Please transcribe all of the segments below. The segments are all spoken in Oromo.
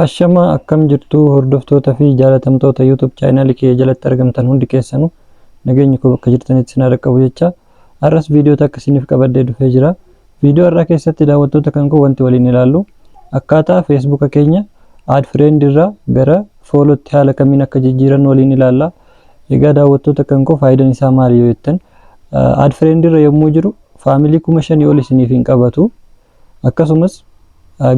Ashamaa akkam jirtu hordoftoota fi jaalatamtoota YouTube chaanaalii kiyya jalatti argamtan hundi keessanuu nageenyi koo bakka jirtanitti isin haa dhaqqabu jecha har'as viidiyoo takka isiniif qabadhee dhufee jira. Viidiyoo har'aa keessatti daawwattoota kan koo wanti waliin ilaallu akkaataa Feesbuuka keenya add friend irraa gara foolootti haala kamiin akka jijjiirannu waliin ilaalla. Egaa daawwattoota kan koo faayidaan isaa maali yoo jettan add friend irra yommuu jiru faamilii 5000 ol isiniif hin qabatu. Akkasumas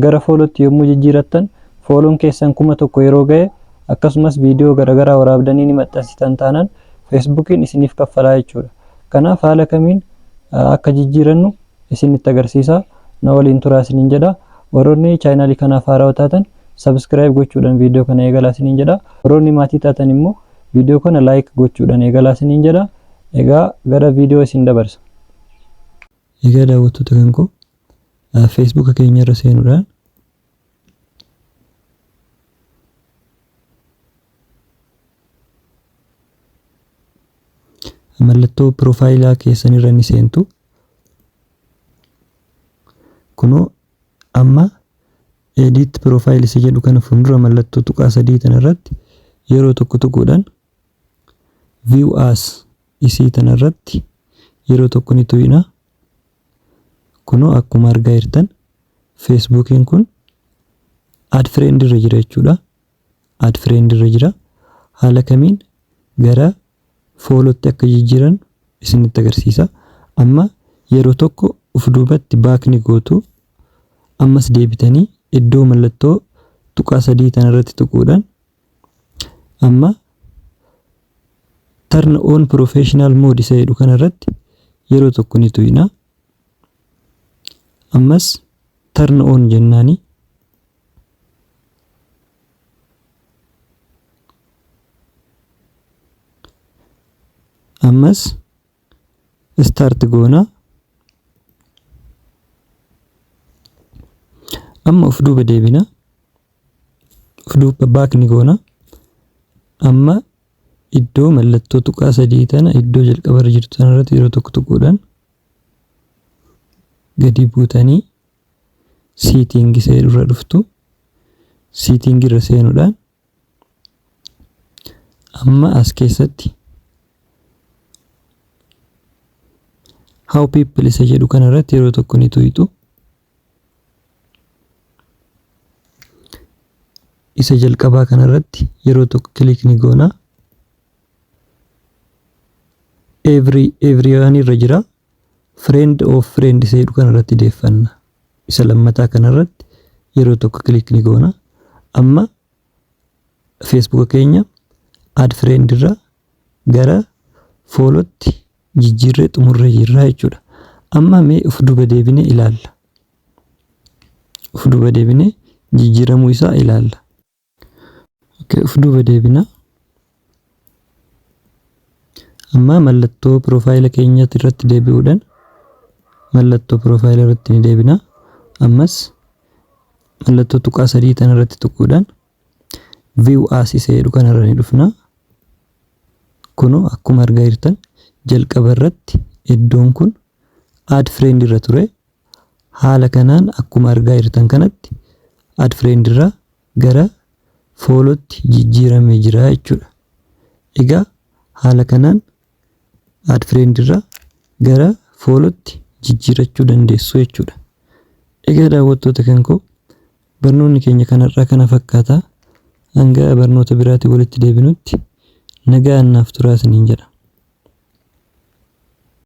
gara foolootti yommuu jijjiirattan fooloon keessan 1000 yeroo ga'e akkasumas viidiyoo garaagaraa waraabdanii ni maxxansitan taanaan Feesbuukiin isiniif kaffalaa jechuudha. Kanaaf haala kamiin akka jijjiirannu isinitti agarsiisa. Na waliin turaa isiniin jedha. Warroonni chaanaalii kanaaf haarawaa taatan subscribe gochuudhaan viidiyoo kana eegalaa isiniin jedha. Warroonni maatii taatan immoo viidiyoo kana like gochuudhaan eegalaa isiniin jedha. Egaa gara viidiyoo isin dabarsa. Egaa daawwattoota kan koo Feesbuuka keenya irra seenuudhaan mallattoo piroofaayilaa keessan irra ni seentu. Kunoo amma edit profile isa jedhu kana fuuldura mallattoo tuqaa sadii tana irratti yeroo tokko tuquudhaan view as isii tana irratti yeroo tokko ni tuqna. Kunoo akkuma argaa jirtan Feesbuukiin kun add friend irra jira jechuudha. Add friend irra jira. Haala kamiin gara foolootti akka jijjiiran isinitti agarsiisa. Amma yeroo tokko uf duubatti back ni gootu. Ammas deebitanii iddoo mallattoo tuqaa sadii tana irratti tuquudhaan amma turn on professional mode isa jedhu kana irratti yeroo tokko ni tuqna. Ammas turn on jennaani. Ammas start goona. Amma of duuba deebina. Of duuba back ni goona. Amma iddoo mallattoo tuqaa sadii tana iddoo jalqabarra jirtu tana irratti yeroo tokko tuquudhaan gadi buutanii setting isa jedhu irra dhuftu. Setting irra seenuudhaan amma as keessatti how people isa jedhu kana irratti yeroo tokko ni tuqxu. Isa jalqabaa kana irratti yeroo tokko click ni goona. Every everyone irra jira. Friend of friend isa jedhu kana irratti deeffanna. Isa lammataa kana irratti yeroo tokko click ni goona. Amma Facebook keenya add friend irra gara foolootti jijjiirree xumurree jirra jechuudha. Amma mee of duuba deebinee ilaalla. Of duuba deebinee jijjiiramuu isaa ilaalla. Okay, of duuba deebina. Amma mallattoo piroofaayila keenyatti irratti deebi'uudhaan mallattoo piroofaayila irratti ni deebina. Ammas mallattoo tuqaa sadii tana irratti tuquudhaan view as isa jedhu kanarra ni dhufna. Kunoo akkuma argaa jirtan jalqaba irratti iddoon kun add friend irra ture. Haala kanaan akkuma argaa jirtan kanatti add friend irraa gara foolootti jijjiiramee jira jechuudha. Egaa haala kanaan add friend irraa gara foolootti jijjiirachuu dandeessu jechuudha. Egaa daawwattoota kan koo barnoonni keenya kanarraa kana fakkaata. Hanga barnoota biraatiin walitti deebinutti nagaan naaf turaa isiniin jedha.